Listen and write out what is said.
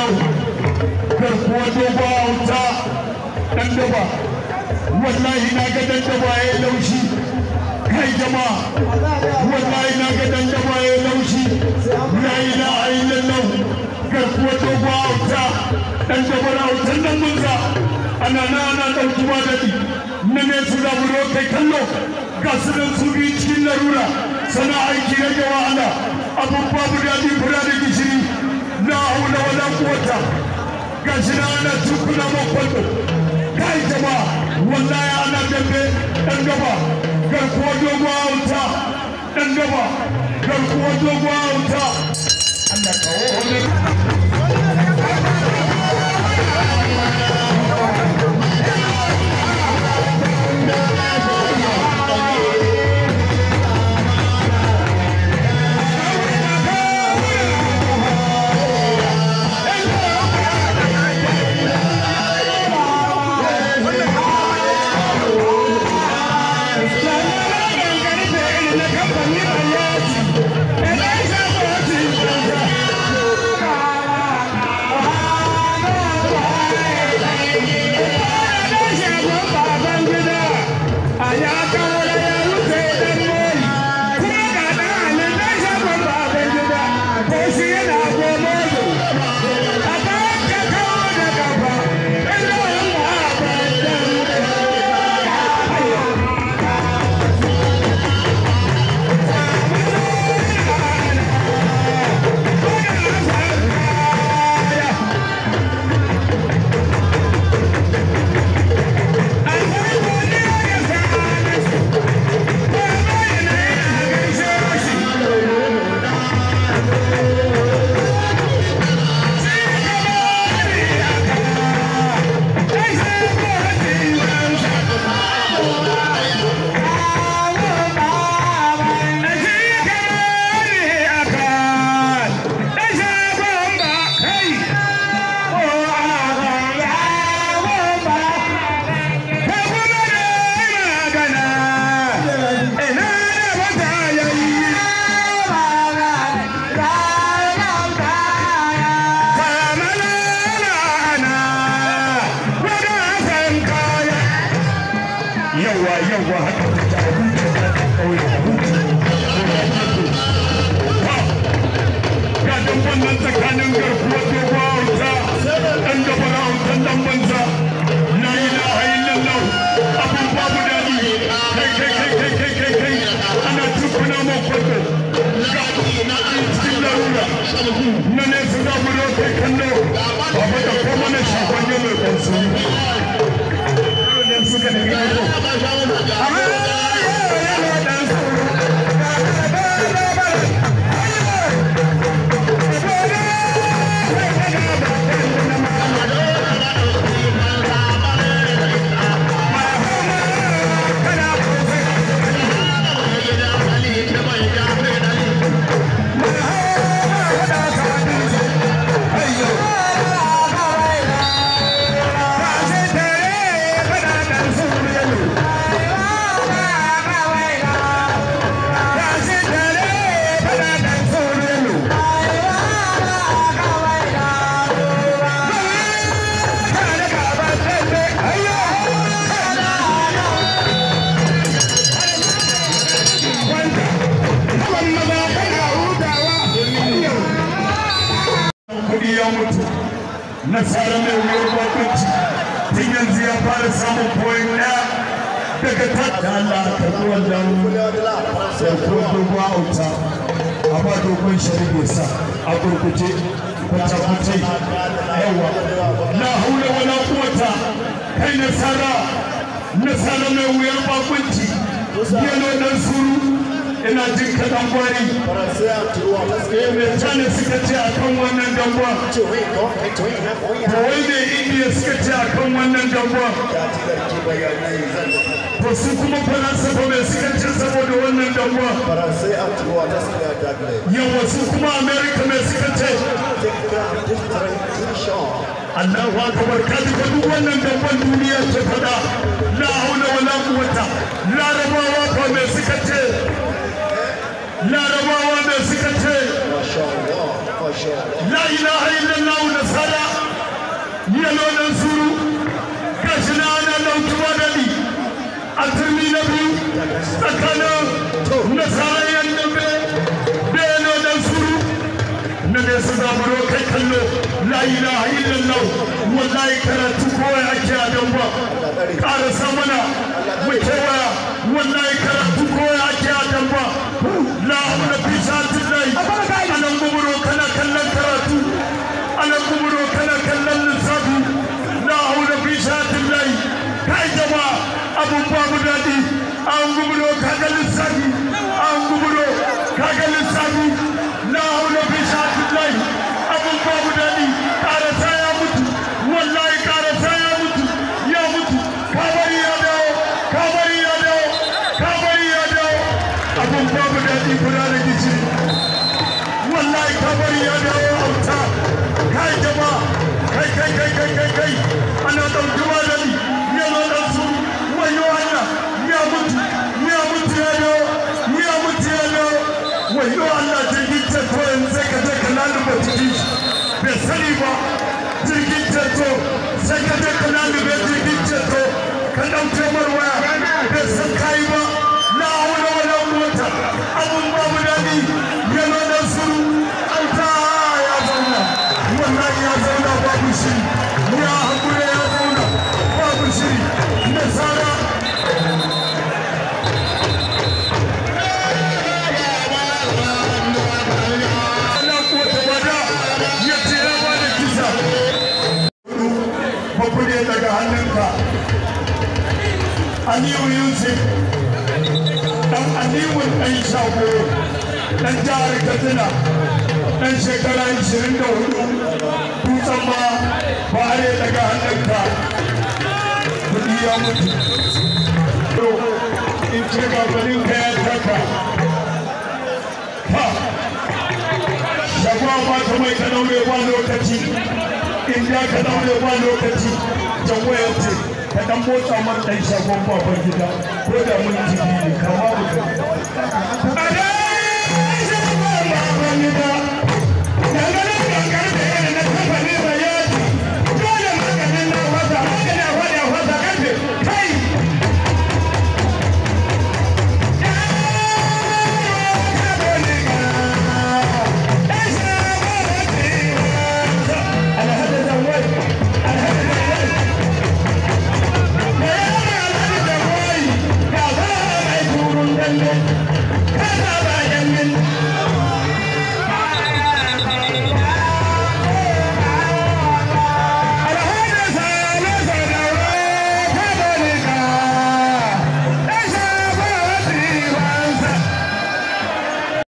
illallah. Garkuwa dogo auta dan daba. Wallahi na ga dan daba ya laushi. Kai jama'a, wallahi na ga dan daba ya laushi. La ilaha illallah. Garkuwa dogo auta dan daba na autan nan munza. Ana na ana dauki ba dadi. Na ne su zaburo kai kallo. Ga su nan su bi cikin larura. Sana aiki rage wahala. Abun babu daɗi fura da gishiri. La haula wala quwwata. Gashi na ana tukuna makwallo. Kai jama'a, wallahi ana dambe dan gaba. Garkuwa dogo auta dan gaba. Garkuwa dogo auta. Allah kawo wani. Tsakanin garkuwar dogo auta ɗan gaba na autan ɗan banza. La ilaha illallah. Abin babu daɗi. Kai kai kai kai kai kai kai. Ana tukuna makwallo. Ga cikin larura. Na nesa za mu kai kallo. Baba da koma na shafan yau mai kwansu. Suka da gani. Nasara mai wuyar bakunci tun yanzu ya fara samun point ɗaya daga ta Allah karɓi wannan garkuwar dogo auta a ba dogon shari'a sa a gurguje kwata-kwatai yawa. La haula wala quwwata. Kai nasara, nasara mai wuyar bakunci yalo dan suru ina jin kaɗan gwari. Mai China suka ce a kan wannan dambuwa? To wai mai Indiya suka ce a kan wannan dambuwa? To su kuma Faransa ba mai suka ce saboda wannan dambuwa? Yawa su kuma Amerika mai suka ce? Allahu akbar. Ka ji duk wannan dambuwan duniya ce faɗa. La haula wala quwwata. Larabawa fa mai suka ce? Larabawa mai suka ce? La ilaha illallah. Nasara Tsakanin nasarar yan dambe beno dan suru na nesa zaburo kai kallo. La ilaha illallah, wallahi karatu kawai ake a damba. Ƙarasa mana mu kewaya, wallahi karatu kawai ake a damba. La haula fi sha'atillahi. Anan gumuro kana kallon karatu, anan gumuro kana kallon lissafi. La haula fi sha'atillahi. Kai jama'a, abun babu daɗi. An gumuro kaga lissafi, an gumuro kaga lissafi. La haula fi sha'atillahi, abun babu daɗi. Ƙarasa ya mutu, wallahi ƙarasa ya mutu, ya mutu. Kabari ya dawo, kabari ya dawo, kabari ya dawo. Abun babu daɗi, kula da gishiri. Wallahi kabari ya dawo auta. Kai jama'a, kai kai kai kai kai kai, ana ɗauki malami ya zo ɗan su. Wayo Allah, ya mutu, ya mutu, ya dawo, ya mutu, ya dawo. Wayo Allah, jirgin ceto yanzu sai ka je ka laluba cikin shi. Bai sani ba, jirgin ceto sai ka je ka lalube jirgin ceto, ka ɗauke mar waya, bai san kayi ba. La haula wala quwwata, abun babu daɗi. Yana da su auta ya zauna, wallahi ya zauna babu shiri, ya hakura ya zauna babu shiri. Nasara la quwwata wada ya ce ya bada kisa. Babu ne daga hannunka. Aliyu Yusuf dan Aliyu dan Shago, dan jihar Katsina, dan shekara 24, dutsen ma ba ne daga hannunka. Kudi ya mutu. In ce gabanin ka ya taka ha shagwa ba ta mai, ka daure ba lokaci. In ya ka daure ba lokaci, jangwayar ce ka dan motsa mar dan shagon baban gida, ko da mun jibi ne kama mu gani. A dai shagon baban gida.